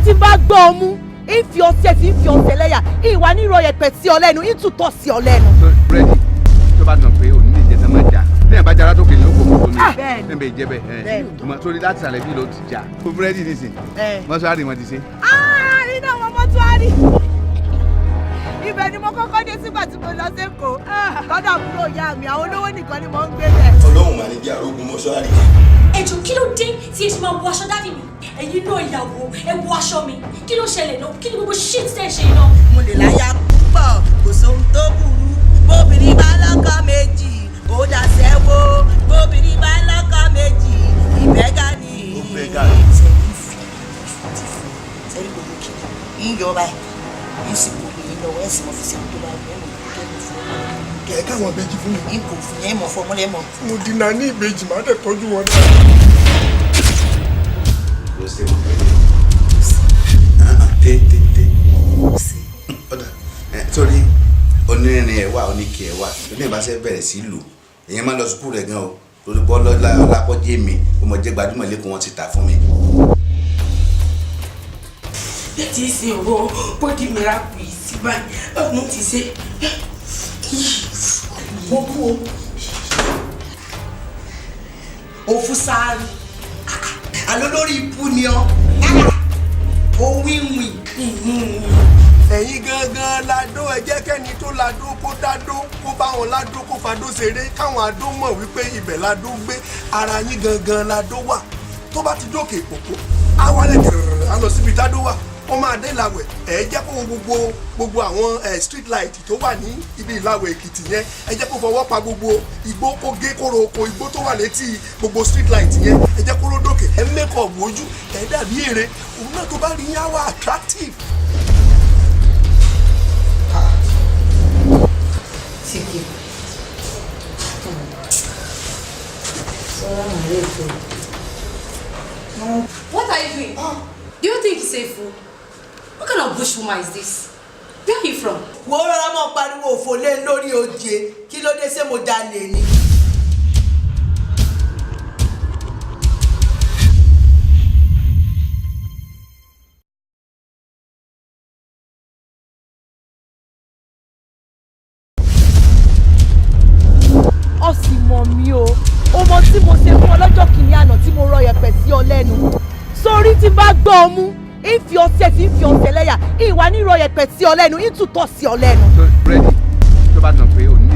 Tí n bá gbọ́ ọ mú, ń fi ọṣẹ tí ń fi ọṣẹ lẹ́yà, ìwà nírọ̀ yẹpẹ̀ sí ọ lẹ́nu, ń tutọ́ sí ọ lẹ́nu. Búrẹ́dì tó bá dàn pé òní lè jẹ tán, máa jà. Téèyàn bá jara tó kè ní ó kò kò ní Bẹ́ẹ̀ni. ẹ̀ bẹ́ẹ̀ jẹ́ bẹ́ẹ̀ ẹ̀ torí láti sàlẹ̀ bí ló ti jà fún búrẹ́dì nísìn, mọ́ṣúárì wọn ti ṣe. Iná wọn mọ́túárì, ibẹ̀ ni mo kọ́kọ́ dé sígbà tí mo lọ sẹ́kọ̀ọ́ lọ́dọ̀ àbúrò ìyá mi. Àwọn olówó nìkan ni mo ń gbé bẹ̀. Ọlọ́run mà ní jẹ́ àrógùn mọ́ṣúárì. Ẹ jọ̀ọ́, kí ló dé tí ẹ ṣe máa wọ aṣọ daddy mi? Ẹ̀yin náà, ìyàwó, ẹ wọ aṣọ mi. Kí ló ṣẹlẹ̀ náà? Kí ni gbogbo shit tẹ́ ẹ ṣe náà? Mo lè láyà púpọ̀, kò sóhun tó burú. Bóbìnrin bá lọ́kọ méjì, ó dàṣẹ́wó. Bóbìnrin bá lọ́kọ méjì, ìbẹ́gà ni. Ó bẹ́gà ni. Sẹ́ni fi ti fún sẹ́ni gbogbo kìíní ń yọ báyìí, ń sì kò lè lọ́wọ́, ẹ̀ sì mọ̀ fi ṣe tó bá wù ẹ́ mọ̀ kí ẹ mọ̀ fún ọ. Kẹ̀ káwọn ìbejì fún mi. Ń kò fún yẹn mọ̀ fún ọmọlẹ́ mọ̀. Mo dínà ní ìbejì, má dẹ̀ tọ́jú wọn náà. Kò sí wọn pẹ̀lú té té té. Ọ̀dà ẹ̀ torí onírin ẹ̀ wà, oníkì ẹ̀ wà, oní ìbáṣẹ́ bẹ̀rẹ̀ sí lù. Èèyàn máa lọ sukùl rẹ̀ gan o, torí bọ́ lọ́la ọlápọ̀jẹ́ mi, ó mọ̀ jẹ́ gbajúmọ̀ lẹ́kọ̀ọ́, wọn ti tà fún mi. Láti ṣe ọ̀rọ̀ body miracle yìí sí báyìí, báwo ni ti ṣe? Mo kú o, òfu sáárì àlọ́ lórí ibú ni ọ́, ó wíwìn. Ẹ̀yin gangan ladó. Ẹ jẹ́ kẹ́ni tó ladó kó dádó, kó bá wọn ládó, kó fadó ṣeré, káwọn adó mọ̀ wípé ibẹ̀ ladó gbé. Ara yín gangan ladó wà. Tó bá ti dókè òkó, á wálẹ̀ kẹrẹ̀rẹ̀, á lọ síbi dádó wà, wọ́n máa dé Ìlàwẹ̀. Ẹ jẹ́ kó gbogbo àwọn street light tó wà ní ibi Ìlàwẹ̀ Èkìtì yẹn, ẹ jẹ́ kó fọwọ́ pa gbogbo igbó, kó gé kóró oko igbó tó wà létí gbogbo street light yẹn. Ẹ jẹ́ kó ródòkè, ẹ make up ojú ẹ dàbí èrè òun náà, tó bá rí yín á wà attractive. Tiki. Sọ́ra màá lè tó. What are you doing? Do you think he's a fool? What kind of bush woman is this? Where are you from? Wo, rọra mọ́ pariwo òfò lé lórí oje. Kí ló dé? Ṣé mo jalè ni? Ọ sì mọ̀ mí o, o mọ tí mo ṣe fún ọ lọ́jọ́ kìíní àná tí mo rọ yẹ̀pẹ̀ sí ọ lẹ́nu. Sórí tí n bá gbọ́ ọ mú, ń fi ọṣẹ tí ń fi ọṣẹ lẹ́yà, ìwà nírọ̀ yẹ̀pẹ̀ sí ọ lẹ́nu, ń tutọ́ sí ọ lẹ́nu. Búrẹ́dì tó bá dàn pé òní lè